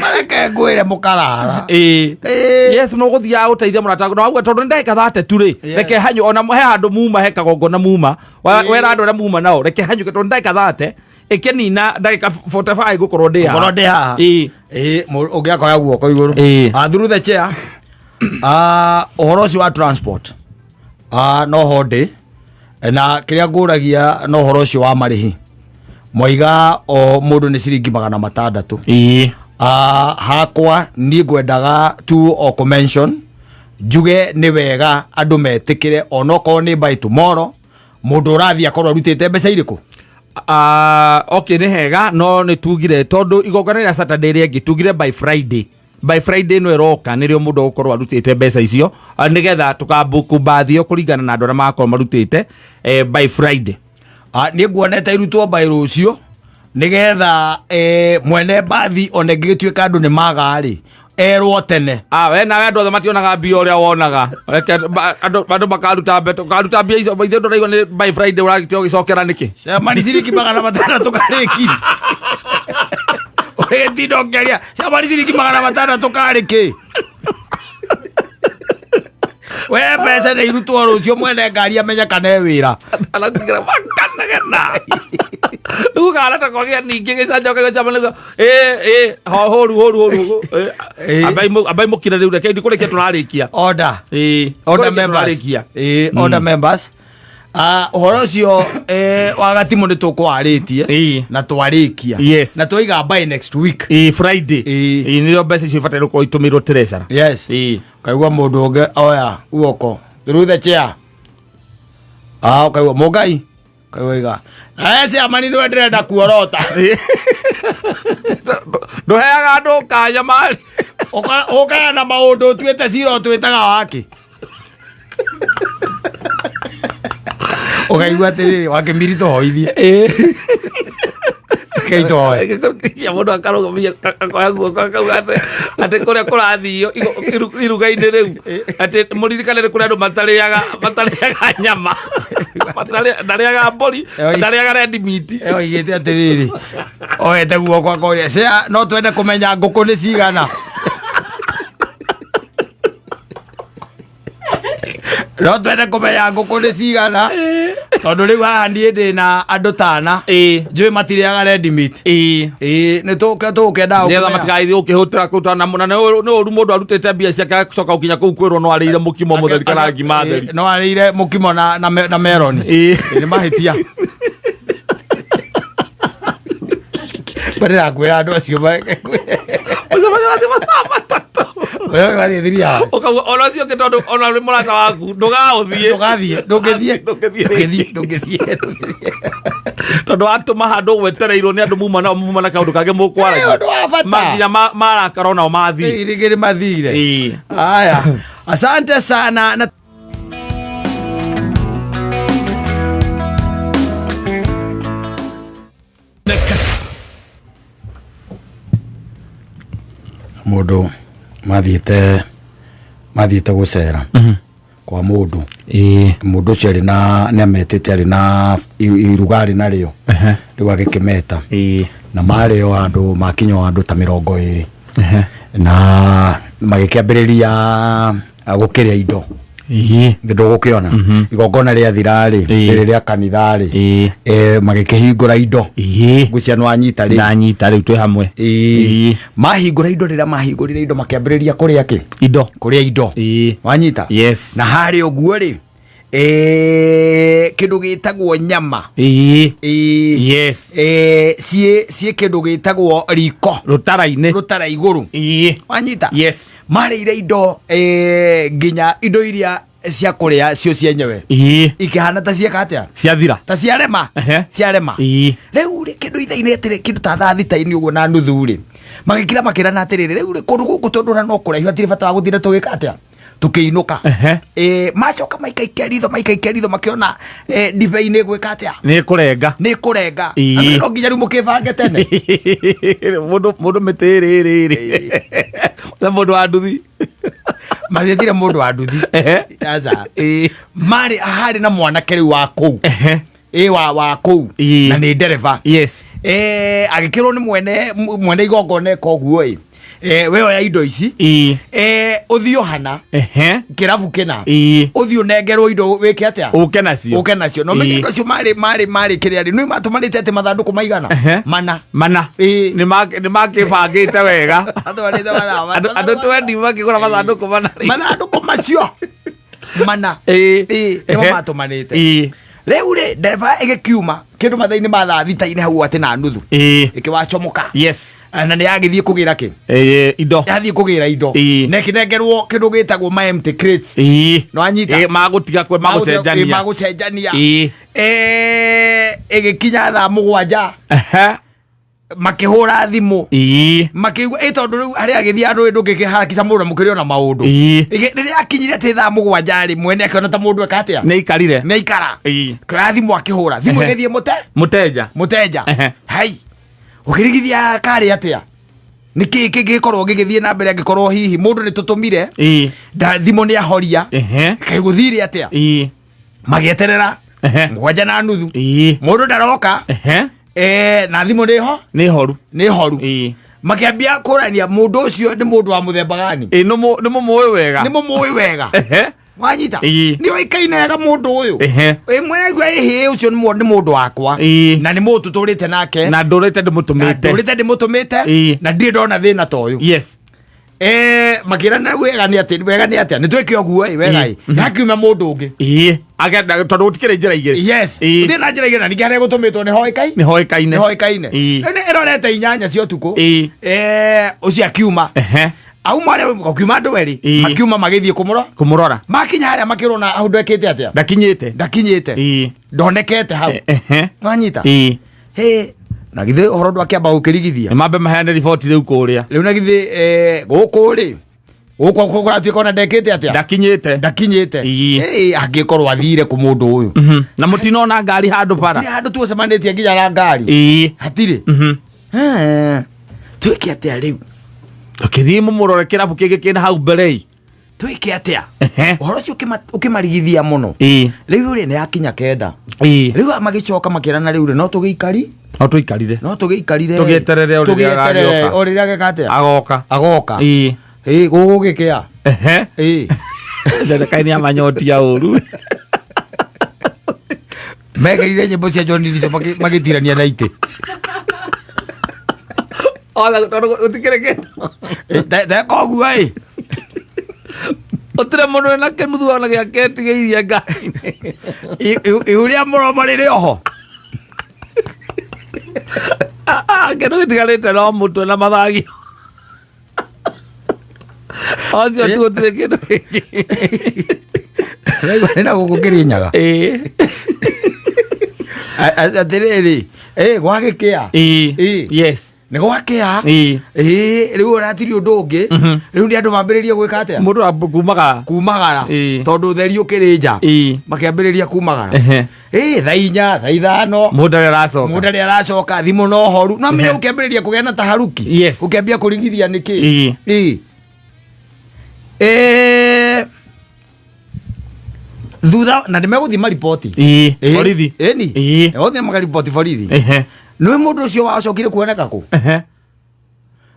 Mareke ngwĩre mũkarara. Yes, no gũthiaga gũteithia mũrata waku. Na wauga tondũ nĩ ndagĩka thate tu rĩ, reke hanyũ ona he handũ muma he kagongona muma. Wera andũ arĩa muma nao, reke hanyũke tondũ nĩ ndagĩka thate ĩkĩnina ndagĩka 45 ngũkorwo ndĩ haha. Ngũkorwo ndĩ haha. Ũngĩ akoya guoko igũrũ. Through the chair. Ũhoro ũcio wa transport. No ho ndĩ. Na kĩrĩa ngũragia no ũhoro ũcio wa marĩhi. Mwaiga o mũndũ nĩ ciringi 600. Hakwa niĩ ngwendaga tu o kũ mention njuge nĩ wega andũ metĩkĩre onokorwo nĩ by tomorrow mũndũ ũrathiĩ akorwo arutĩte mbeca irĩkũ? Okay, nĩ hega no nĩ tugire tondũ igongona rĩa Saturday rĩngĩ tugire by Friday. By Friday no ĩroka nĩrĩo mũndũ egũkorwo arutĩte mbeca icio nĩgetha tũkambuku mbathi ĩyo kũringana na andũ arĩa magakorwo marutĩte by Friday. Niĩ nguonete irutwo by rũciũ nĩgetha mwene mbathi ona ĩngĩgĩtuĩka andũ nĩ maga rĩ erwo tene. We nawe andũ othe mationaga mbia ũrĩa wonaga. Reke andũ makaruta mbeca, ũkaruta mbia icio, ithuĩ ndũraigua nĩ by Friday ũragĩtiga ũgĩcokera nĩkĩ? Cemani ciringi 600 karĩ ngiri. Ũgĩtinda ũkĩaria, cemani ciringi 600 karĩ kĩ? We mbeca nĩ irutwo rũciũ mwene ngari amenye kana e wĩra. Arakugira makanagana. Rĩu kana ta kwagĩa ningĩ gĩcanjama gĩcanjama nĩguo, ho, horu, horu, horu, ambai mũkire rĩu, reke ndikũrĩkia tũrarĩkia. Order. Order Kũrĩkia members. tũrarĩkia. Order members. Ũhoro ũcio wa gatimũ nĩ tũkwarĩtie na twarĩkia. Na twaiga by next week. Friday. Nĩrĩo mbeca icio ibataire gũkorwo itũmĩirwo treasurer. Kaigua mũndũ ũngĩ oya guoko through the chair. Ũkaigua mũngai. Kaigua iga. Chairman nĩwe ndĩrenda kuorota. Ndũheaga andũ kanya marĩ. Ũkaga na maũndũ ũtuĩte cira ũtuĩtaga wake. Ũkaigua atĩrĩrĩ, wakĩmiri tũhoithie. Rekei tũhoe. Nginya mũndũ akarũgamia akoya guoko akauga atĩ kũrĩa kũrathio iruga-inĩ rĩu atĩ mũririkane nĩ kũrĩ andũ matarĩaga nyama. Ndarĩaga mbũri, ndarĩaga red meat. Oigĩte atĩrĩrĩ, oete guoko akoria, Cia, no twende kũmenya ngũkũ nĩ cigana. No twende kũmenya ngũkũ nĩ cigana, tondũ rĩu haha niĩ ndĩ na andũ tana njũĩ matirĩaga red meat. Ĩĩ, nĩ tũgũkenda nĩgetha matigathiĩ gũkĩhũtĩra kũu tondũ na nĩ ũru mũndũ arutĩte mbia ciake acoka gũkinya kũu kwĩrwo no arĩire mũkimo mũtheri kana ngima theri. No arĩire mũkimo na meroni. Nĩ mahĩtia. Ndĩrakwĩra andũ acio Mũcemanio wathiĩ mathaa 3. Wathiĩ 3 hours. Ũkauga ona ũcio ũngĩ, tondũ ona nĩ mũrata waku, ndũgaũthiĩ. Ndũgathiĩ, ndũngĩthiĩ. Ndũngĩthiĩ. Ndũngĩthiĩ, ndũngĩthiĩ, ndũngĩthiĩ. Tondũ watũma handũ gwetereirwo nĩ andũ muma nao, muma na kaũndũ kangĩ Nĩ mũkwaragia. ũndũ wa bata. Nginya marakara onao mathiĩ. Rĩngĩ nĩ mathire. Haya, asante sana na Nakata. Mũndũ mathiĩte gũcera kwa mũndũ. Mũndũ ũcio arĩ na nĩ ametĩte, arĩ na iruga arĩ narĩo rĩu agĩkĩmeta, na marĩ o andũ makinya o andũ ta 20, na magĩkĩambĩrĩria gũkĩrĩa indo. Ndũgũkĩona igongona rĩathira rĩ, rĩrĩ rĩa kanitha rĩ, magĩkĩhingũra indo. Ngwĩciria nĩ wanyita rĩ. Ndanyita rĩu, twĩ hamwe. Mahingũra indo, rĩrĩa mahingũrire indo makĩambĩrĩria kũrĩa kĩ? Indo. Kũrĩa indo. Wanyita? Yes. Na harĩa ũguo rĩ, kĩndũ gĩtagwo nyama. Ciĩ kĩndũ gĩtagwo riko. Rũtara-inĩ. Rũtara igũrũ. Wanyita? Yes. Marĩire indo, nginya indo iria cia kũrĩa cio cienyewe ikĩhana ta cieka atĩa? Ciathira. Ta ciarema. Ciarema. Rĩu rĩ, kĩndũ ithaa-inĩ atĩrĩ, kĩndũ ta thaa thita-inĩ ũguo na nuthu rĩ, magĩkira makĩrana atĩrĩrĩ, rĩu rĩ, kũndũ gũkũ tondũ ona no kũraihu, hatirĩ bata wa gũtinda tũgĩka atĩa, tũkĩinũka. Macoka maikaikia ritho makĩona ndibei nĩ gwĩka atĩa? Nĩ kũrenga. Nĩ kũrenga. No nginya rĩu mũkĩbange tene. Mũndũ mĩtĩ ĩrĩ rĩ na mũndũ wa nduthi. Mathiĩtire mũndũ wa nduthi. Aca. Marĩ harĩ na mwanake rĩu wa kũu, ĩ wa kũu, na nĩ ndereba. Agĩkĩrwo nĩ mwene igongona eka ũguo ĩ, we oya indo ici, ũthiĩ ũhana kĩrabu kĩna, ũthiĩ ũnengerwo indo wĩke atĩa? Ũke nacio. Ũke nacio no menye andũ acio marĩ kĩrĩa rĩ, nĩ matũmanĩte atĩ mathandũkũ maigana? Mana. Mana. Nĩ makĩbangĩte wega. Matũmanĩte mathaa- Andũ 20 makĩgũra mathandũkũ mana rĩ. Mathandũkũ macio mana. Nĩmo matũmanĩte. Rĩu rĩ, ndereba ĩgĩkiuma kĩndũ mathaa-inĩ ma thaa thita-inĩ hau atĩ na nuthu, ĩkĩwacomoka. Na nĩ yagĩthiĩ kũgĩra kĩ? Indo. Yathiĩ kũgĩra indo na ĩkĩnengerwo kĩndũ gĩtagwo ma empty crates. No anyita. Magũtiga kwe magũcenjania. Magũcenjania. Ĩgĩkinya thaa 7, makĩhũra thimũ, makĩigua ĩ tondũ rĩu harĩa agĩthiĩ andũ ndũngĩkĩharakisha mũndũ na mũkĩrĩ ona maũndũ. Rĩrĩa akinyire atĩ thaa 7 rĩ, mwene akĩona ta mũndũ eka atĩa? Nĩ ikarire. Nĩ aikara. Kĩoya thimũ, akĩhũra thimũ, ĩgĩthiĩ mũte mũteja. Mũteja. Hai ũkĩrigithia karĩ atĩa, nĩ kĩ kĩngĩkorwo gĩgĩthiĩ na mbere angĩkorwo hihi mũndũ nĩ tũtũmire nda thimũ nĩ ahoria? Kaĩ gũthire atĩa? Magĩeterera 7:30, mũndũ ndaroka. Na thimũ nĩ ho. Nĩ horu. Nĩ horu. Makĩambia kũrania mũndũ ũcio nĩ mũndũ wa mũthemba gani. Nĩ mũmũĩ wega. Nĩ mũmũĩ wega. Wanyita? Nĩ oĩkaine wega mũndũ ũyũ. Ĩ mwene ĩhĩ ũcio nĩ mũndũ wakwa, na nĩ mũndũ tũtũrĩte nake, na ndũrĩte na ndĩmũtũmĩte. Ndũrĩte ndĩmũtũmĩte, na ndirĩ ndona thĩna ta ũyũ. Makĩrana wega nĩ atĩ wega nĩ atĩa, nĩ twĩke ũguo ĩ wega ĩ hakiuma mũndũ ũngĩ. Agenda tondũ gũtikĩrĩ njĩra igĩrĩ. Yes. Gũtirĩ na njĩra igĩrĩ, na ningĩ harĩa gũtũmĩtwo nĩ hoĩkaine. Nĩ hoĩkaine. Nĩ hoĩkaine. Nĩ ĩrorete 8 cia ũtukũ. Ũcio akiuma, auma arĩa gũkiuma andũ erĩ. Makiuma magĩthiĩ kũmũro Kũmũrora. Makinya harĩa makĩrwo na hau ndekĩte atĩa? Ndakinyĩte. Ndakinyĩte. Ndonekete hau. Wanyita? He na githĩ ũhoro ndwakĩamba gũkĩrigithia? Nĩ mambe maheane riboti rĩu kũrĩa. Rĩu na githĩ gũkũ rĩ, gũkũ kũratuĩka ona ndekĩte atĩa? Ndakinyĩte. Ndakinyĩte. Angĩkorwo athire kũ mũndũ ũyũ? Na mũtinona ngari handũ bara? Hatirĩ handũ tuocemanĩtie nginya na ngari. Hatirĩ. Twĩke atĩa rĩu? Ũkĩthiĩ mũmũrore kĩrabu kĩngĩ kĩna hau mbere ĩ. Twĩke atĩa? Ũhoro ũcio ũkĩmarigithia mũno. Rĩu rĩ, nĩ yakinya 9. Rĩu magĩcoka makĩrana, rĩu rĩ, no tũgĩikari. No tũikarire. No tũgĩikarire. Tũgĩeterere o rĩrĩa Tũgĩeterere agagĩũka. o rĩrĩa ageka atĩa? Agoka. Agoka. Ĩ gũgũgĩkĩa. Ĩ. Serikali nĩ amanyotia ũru. Mekĩrire nyĩmbo cia John Ndiso magĩtirania na itĩ. Othe tondũ gũtikĩrĩ kĩndũ. Teka ũguo ĩ. Gũtirĩ mũndũ wĩna kĩnuthu ona gĩake etigĩirie ngari-inĩ. Ihu rĩa mũromo rĩrĩ oho. Kĩndũ gĩtigarĩte no mũtwe na mathagio. Acio tu gũtirĩ kĩndũ kĩngĩ. Raigua nĩ na gũkũ Kĩrĩnyaga. Ĩĩ. Atĩrĩrĩ, gwagĩkĩa. Ĩĩ. Ĩĩ. Yes. Nĩ gwakĩa. Ĩĩ. Ĩĩ, rĩu ũratiri ũndũ ũngĩ. Rĩu nĩ andũ mambĩrĩrie gwĩka atĩa? Mũndũ kumagara. Kumagara. Ĩĩ. Tondũ ũtheri ũkĩrĩ nja. Ĩĩ. Makĩambĩrĩria kumagara. Ehe. Ĩĩ, thaa 4, thaa 5. Mũndũ arĩa aracoka. Mũndũ arĩa aracoka thimũ no horu. No menya ũkĩambĩrĩria kũgĩa na taharuki. Yes. Ũkĩambia kũrigithia nĩkĩ? Ĩĩ. Ĩĩ. Thutha na nĩ megũthiĩ mariboti. Ĩĩ. Ĩĩ. Borithi. Ĩni. Ĩĩ. Megũthiĩ makariboti borithi. Ehe. Nĩwe mũndũ ũcio wacokire kuoneka kũ? Ehe.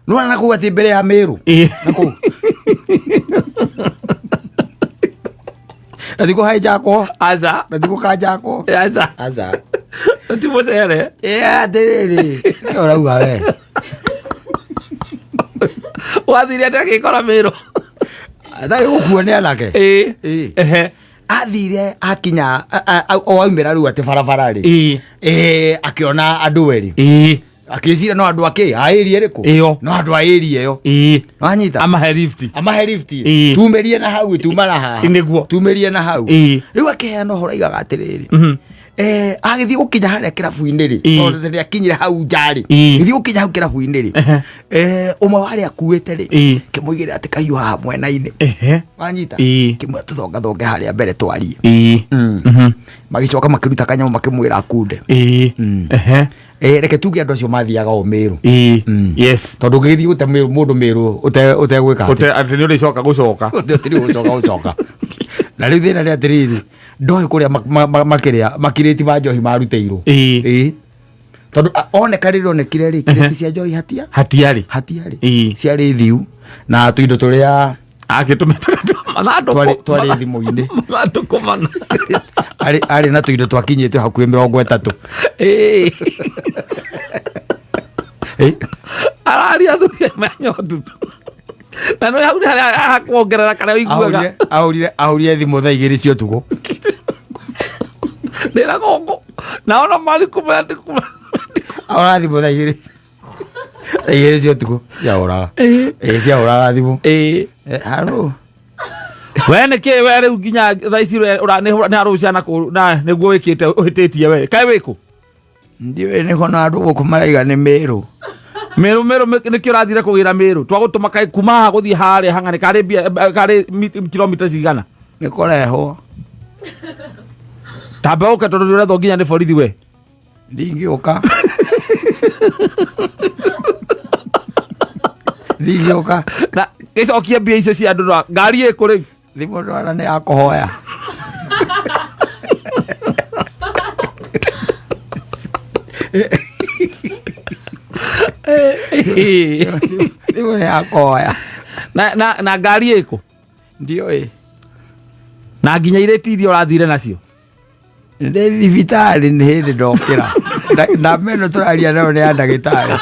Nĩwona na kũu atĩ mbere ya Mĩrũ. Ĩĩ. Na kũu. Na thikũ hainjakwo. Aca. Na thikũ kanjakwo. Aca. Aca. Ti mũcere. Ĩ atĩrĩrĩ. Nĩ ũrauga we. Wathire atĩa gĩkora Mĩrũ? Atarĩ gũkuo nĩ anake. Ĩĩ. Ĩĩ. Ehe. Athire akinya o aumĩra rĩu atĩ barabara rĩ. Ĩĩ. Ĩĩ akĩona andũ erĩ. Ĩĩ. Akĩciria no andũ akĩ a area ĩrĩkũ? Ĩyo. No andũ a area ĩyo. Ĩĩ. Wanyita? Amahe lift. Amahe lift. Ĩĩ. Tumĩrie na hau tuma na haha. Nĩguo. Tumĩrie na hau. Ĩĩ. Rĩu akĩheana ũhoro aigaga atĩrĩrĩ. Agĩthiĩ gũkinya harĩa kĩrabu-inĩ rĩ. Ĩĩ. Tondũ rĩrĩa akinyire hau nja rĩ. Ĩĩ. Gĩthiĩ gũkinya hau kĩrabu-inĩ rĩ. Ehe. Ũmwe wa arĩa akuĩte rĩ. Ĩĩ. Kĩmũigĩrĩra atĩ kahiũ haha mwena-inĩ. Ehe. Wanyita? Ĩĩ. Kĩmwĩra tũthongathonge harĩa mbere twarie. Ĩĩ. Magĩcoka makĩruta kanyamũ makĩmwĩra akunde. Ĩĩ. Ehe. Reke tuge andũ acio mathiaga o Mĩrũ. Ĩĩ. Yes. Tondũ ũngĩgĩthiĩ gũte Mĩrũ mũndũ Mĩrũ ũtegwĩka atĩa? Ũte atĩ nĩ ũrĩcoka gũcoka. Ũtirĩ gũcoka gũcoka. Na rĩu thĩna nĩ atĩrĩrĩ, ndoĩ kũrĩa makĩrĩa makirĩti ma njohi marutĩirwo. Ĩĩ. Ĩĩ. Tondũ oneka rĩrĩa onekire rĩ, kirĩti cia njohi hatia? Hatiarĩ. Hatiarĩ. Ĩĩ. Ciarĩ thiu na tũindo tũrĩa Akĩtũmĩte mathandũkũ. Twarĩ thimũ-inĩ. Mathandũkũ mana. Arĩ na tũindo twakinyĩte hakuhĩ 30. Ĩĩ. Ĩĩ. Araria athuri manyotu. Na no hau harĩa hakuongerera karĩa ũiguaga. Ahũrire thimũ thaa 2 cia ũtukũ. Ndĩra gũkũ. Na ona mari kumenya ndi kumenya. Ahũra thimũ thaa 2. Thaa 2 cia ũtukũ ciahũraga. Ĩĩ. Ĩĩ ciahũraga thimũ. Ĩĩ. Haro. We nĩ kĩ we rĩu nginya thaa ici we ũra nĩ harũ ciana kũ na nĩguo wĩkĩte ũhĩtĩtie we. Kaĩ wĩkũ? Ndiũĩ nĩho na andũ gũkũ maraiga nĩ Mĩrũ. Mĩrũ Mĩrũ nĩkĩ ũrathire kũgĩra Mĩrũ? Twagũtũma kaĩ kuma haha gũthiĩ harĩa hang'anĩ karĩ mbia karĩ kilomita cigana? Nĩ kũrehwo. Tamba ũke tondũ nĩ ũrethwo nginya nĩ borithi we. Ndingĩũka. Ndingĩũka. Na gĩcokie mbia icio cia andũ na ngari ĩkũ rĩu? Thimũ ndwara nĩ ya kũhoya. Thimũ nĩ ya kũhoya. Na ngari ĩkũ? Ndiũĩ. Na nginya irĩti iria ũrathire nacio? Ndĩ thibitarĩ nĩ hĩndĩ ndokĩra. Namba ĩno tũraria nayo nĩ ya ndagĩtarĩ.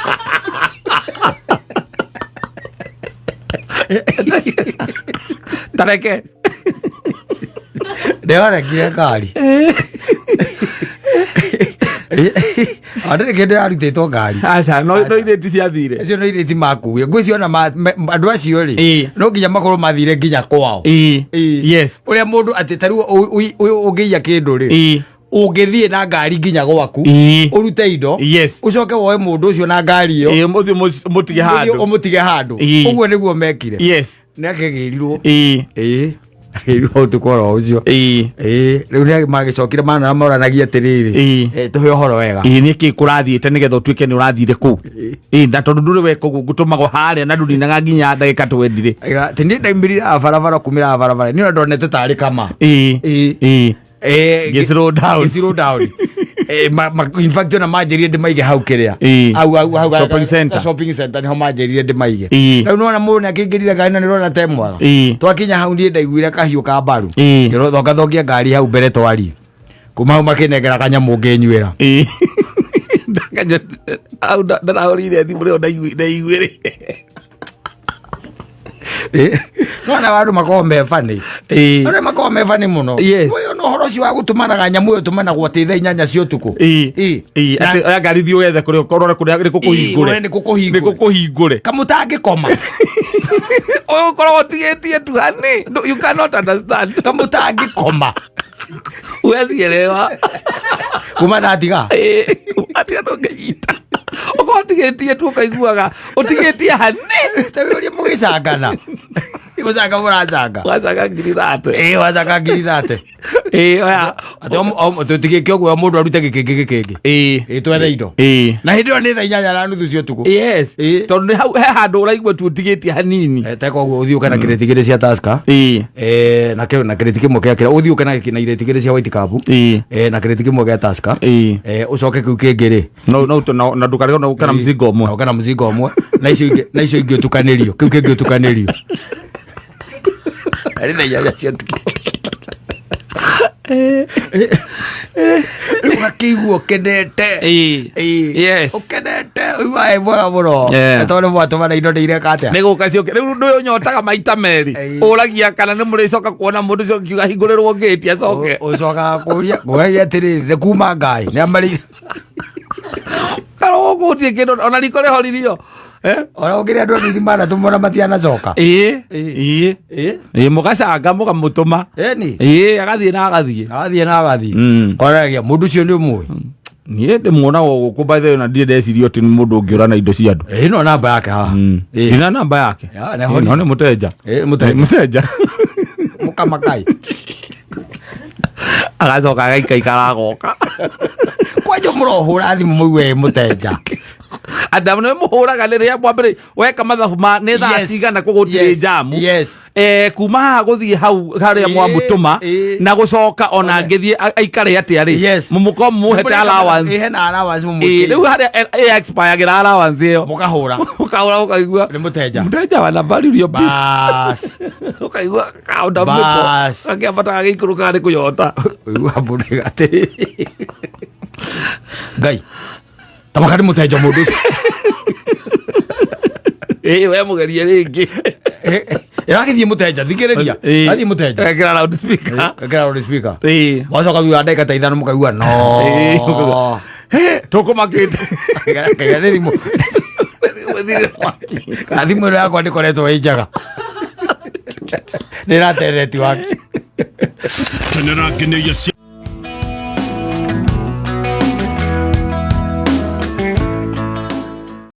Tareke. Ndĩronekire ngari. Ona kĩndũ yarutĩtwo ngari. Aca, no irĩti ciathire. Acio no irĩti makuire. Ngwĩciria ona andũ acio rĩ, Ĩĩ. no nginya makorwo mathire nginya kwao. Ĩĩ. Ĩĩ. Yes. Ũrĩa mũndũ atĩ ta rĩu ũngĩiya kĩndũ rĩ, Ĩĩ. ũngĩthiĩ na ngari nginya gwaku, Ĩĩ. ũrute indo, Yes. ũcoke woe mũndũ ũcio na ngari ĩyo, Ĩĩ, mũthiĩ mũtige ũthiĩ handũ. ũmũtige handũ. Ĩĩ. Ũguo nĩguo mekire. Yes. Nĩ akĩgĩrirwo. Ĩĩ. Ĩĩ. Akĩgĩrirwo ũtukũ oro ũcio. Ĩĩ. Ĩĩ, rĩu nĩ magĩcokire mana moranagia atĩrĩrĩ. Ĩĩ. Tũhe ũhoro wega. Ĩĩ, nĩ kĩ kũrathiĩte nĩgetha ũtuĩke nĩ ũrathire kũu. Ĩĩ, na tondũ ndũrĩ weka ũguo ngũtũmagwo harĩa na ndũninaga nginya ndagĩka twendirĩ. Aiga, atĩ niĩ ndaumĩrire haha barabara kumĩra haha barabara niĩ ona ndonete tarĩ kama. Ĩĩ. Ĩĩ. Ĩĩ. Ngĩ slow down. Ngĩ slow down. In fact ona manjĩrire ndĩmaige hau kĩrĩa. Ĩĩ. Hau hau hau Shopping center. Shopping center niho manjĩrire ndĩmaige. Ĩĩ. Rĩu nĩwona mũndũ nĩakĩingĩrire ngari na nĩrona te mwega. Ĩĩ. Twakinya hau niĩ ndaiguire kahiũ ka mbaru. Ĩĩ. Ngĩthongathongia ngari hau mbere twarie. Kuma hau makĩnengera kanyamũ ngĩnyuĩra. Ĩĩ. Ndakanyua hau ndarahũrire thimũ rĩo ndaiguĩrĩire. Nona andũ makoragwo me funny. Ĩĩ. Arĩa makoragwo me funny mũno. Yes. Ũyũ no ũhoro ũcio wa gũtũmanaga nyamũ ĩyo tũmanagwo atĩ thaa 8 cia ũtukũ. Ĩĩ. Ĩĩ. Ĩĩ, Na- atĩ oya ngari thiĩ ũgethe kũrĩa ũrore kũrĩa nĩ kũkũhingũre. Ĩĩ, ũrore nĩ kũkũhingũre. Nĩ kũkũhingũre. Kamũtangĩkoma. Ũyũ ũkoragwo ũtigĩtie tu honey. No, you cannot understand. Kamũtangĩkoma. Huwezi elewa. Kuma ndatiga. Ĩĩ, atĩ ndũngĩnyita. Ũkorwo ũtigĩtie tu ũkaiguaga ũtigĩtie honey. Ta wĩ ũrĩa mũgĩcangana. Gũcanga mũracanga. Wacanga 30,000. Ĩĩ wacanga 30,000. Ĩĩ, oya. Atĩ tũtigĩke ũguo o mũndũ arute gĩkĩngĩ gĩkĩngĩ. Ĩĩ. Ĩĩ twethe indo. Ĩĩ. Na hĩndĩ ĩyo nĩ thaa 8:30 cia ũtukũ. Yes. Ĩĩ. Tondũ nĩ hau he handũ ũraigua tu ũtigĩtie hanini. Teka ũguo ũthiĩ ũke na kĩrĩti igĩrĩ cia Tusker. Ĩĩ. Na kĩrĩti kĩmwe kĩa kĩrĩa ũthiĩ ũke na irĩti igĩrĩ cia White Cup. Ĩĩ. Na kĩrĩti kĩmwe gĩa Tusker. Ĩĩ. Ũcoke kĩu kĩngĩ rĩ. No no na na ndũkarĩo na ũke na mzigo ũmwe. Na ũke na mzigo ũmwe. Na icio ingĩ na icio ingĩ ũtukanĩrio. Kĩu kĩngĩ ũtukanĩrio. Arĩ thaa 8 cia ũtukũ. Rĩu ũgakĩigua ũkenete. Ĩĩ. Ĩĩ. Yes. Ũkenete ũiguaga wĩ mwega mũno. Yeah. Tondũ mwatũmana indo nĩ ireka atĩa? Nĩ gũka ciũke. Rĩu ũndũ ũyũ ũnyotaga maita merĩ. Ĩĩ. Ũragia kana nĩ mũrĩcoka kuona mũndũ ũcio ũkiuga hingũrĩrwo ngĩti acoke. Ũcokaga kũria ngũragia atĩrĩrĩ nĩ kuma ngai nĩ amarĩ Kana gũkũ gũtirĩ kĩndũ ona riko rĩhoririo. Eh? ona ũkĩrĩ andũ anini manatũmwo na matianacoka. Ĩĩ. Ĩĩ. Ĩĩ. Ĩĩ. Ĩĩ mũgacanga mũkamũtũma. Ĩni. Ĩĩ agathiĩ na agathiĩ. Agathiĩ na agathiĩ. Koragia mũndũ ũcio nĩ ũmũĩ. Niĩ ndĩmuonaga o gũkũ by the way na ndirĩ ndeciria atĩ nĩ mũndũ ũngĩũra na indo cia andũ. Ĩĩ no namba yake haha. Ĩĩ. Ndina namba yake. Ya, nĩ ahorire. No nĩ mũtenja. Ĩĩ, mũtenja. Nĩ mũtenja. Mũkamakai. Agacoka agaikaikara agoka. Kwanja mũrohũra thimũ mũigue ĩ mũtenja. Adamu nĩ mũhũraga rĩrĩa mwambĩrĩ weka mathabu ma nĩ thaa Yes. cigana kũ gũtirĩ Yes. njamu. Yes. Kuma haha gũthiĩ hau harĩa Ĩĩ, mwamũtũma ĩĩ. na gũcoka ona angĩthiĩ aikare atĩa rĩ. Yes. Mũmũkorwo mũmũhete allowance. Ĩĩ hena allowance Ĩĩ, mũmwĩkĩire. rĩu harĩa expire allowance ĩyo. Mũkahũra. Ũkahũra ũkaigua. Nĩ mũtenja. Mũtenja wa nambari urio Bas. Ũkaigua kaunda mĩko. Bas. Akĩambata gagĩikũrũkaga nĩ kũnyota. Ũigua mũndũ atĩrĩrĩ. Ngai. Tamaka nĩ mũtenja mũndũ ũcio. Ĩĩ we mũgerie rĩngĩ. Ĩragĩthiĩ mũtenja thikĩrĩria. Ĩĩ. Athiĩ mũtenja. Ekĩra loud speaker. Ĩkĩra loud speaker. Ĩĩ. Wacoka thutha wa ndagĩka ta ithano mũkaigua no. Ĩĩ, ũkaigua, "Hĩ, tũkũmakĩte." Kaiga nĩ thimũ. Kana thimũ ĩno yakwa ndĩkoretwo ĩ njega. Nĩ ĩrate netiwaki. Kenera ngeneia cia